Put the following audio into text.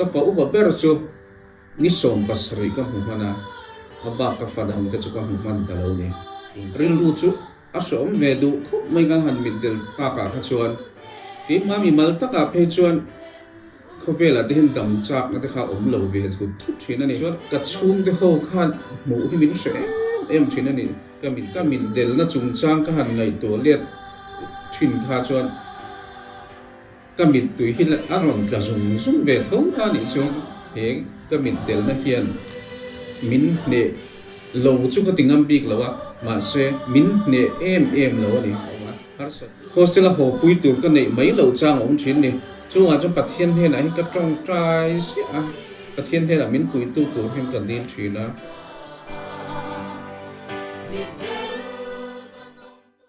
Ka fa upa ber chu ni 70 ka hmu hman a, a bak ka fa dang te chu ka hmu hman ta lo ni. Rilru chu a hreawm ve duh khawp mai kan han mitdel takah kha chuan keimah mimal takah phei chuan khawvelah te hian dam chakna te kha awm lo ve thut thut thin a ni. Chuan ka chhungte ho khan hmuh hi min hre em em thin a ni. Ka mit ka mitdelna chungchang ka han ngaihtuah let thin kha chuan Ka mittui hi a rawn tla zung zung ve tho ta nih chuan he ka mitdelna hian min hneh lo chu ka ti ngam bik lo a, mahse min hneh em em lo a ni. Hostel a haw pui tur ka neih mai loh chang a awm thin ni. Chungah chuan Pathian hnenah hian ka tawngtai ziah a, Pathian hnenah min puitu tur hian ka dil thin a.